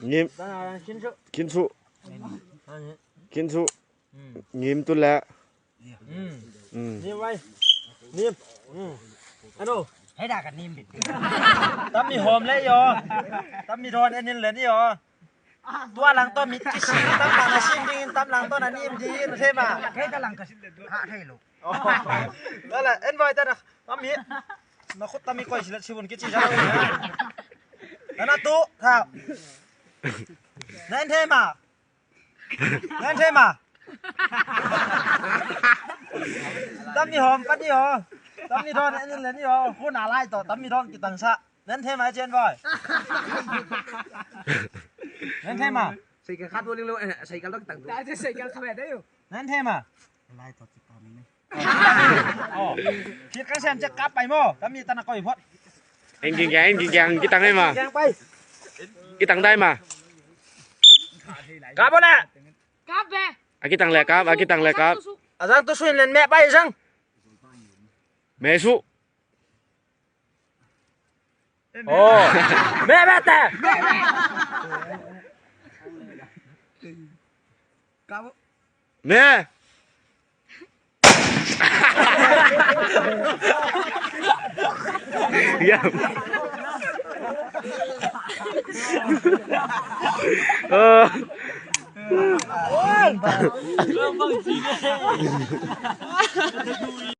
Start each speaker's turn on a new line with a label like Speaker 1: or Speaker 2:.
Speaker 1: Ngim. Khin su. Khin su. Ngim tu le.
Speaker 2: Nim vai. Nim. Ano?
Speaker 3: Hei da kan nim bit.
Speaker 2: Tam mi hom le yo. Tam mi thon enin le ni yo. Tua lang to mit ki sin tam lang na sin ding tam lang to na nim di na the ma.
Speaker 3: Hei da lang ka ha thei lo.
Speaker 2: Đó là en voi ta tam mi na khut tam mi koi sila chibun ki chi ja. Na tu thao. Nan the ma. Nan the ma. Tam mi hom pat ni ho. Tam mi thon enin le ni ho. Khu na lai to tam mi thon ki tang sa. Nan the ma chen voi. Nan the ma.
Speaker 4: Sei ka khat boling lo sei kal dok tang tu.
Speaker 5: Ta sei kal khabe dai.
Speaker 2: Nan the ma.
Speaker 3: Lai to chi pa mi ne.
Speaker 2: 哦，พี่กังแซมจะกลับไปมั้งถ้ามีตะนากอยพอด
Speaker 1: Anh kinh gang, anh kinh gang, cái tăng đây mà.
Speaker 2: แกงไป
Speaker 1: Cái tăng đây mà.
Speaker 2: กลับบ่แหละ
Speaker 5: Ka be.
Speaker 1: À cái tăng lẹ cáp, à cái tăng lẹ cáp.
Speaker 2: อาจารย์ตัวช่วยเล่นแม่ไปจัง
Speaker 1: Mẹ su.
Speaker 2: โอ้แม่แม่แต่
Speaker 1: Mẹ. Dạ. Ờ.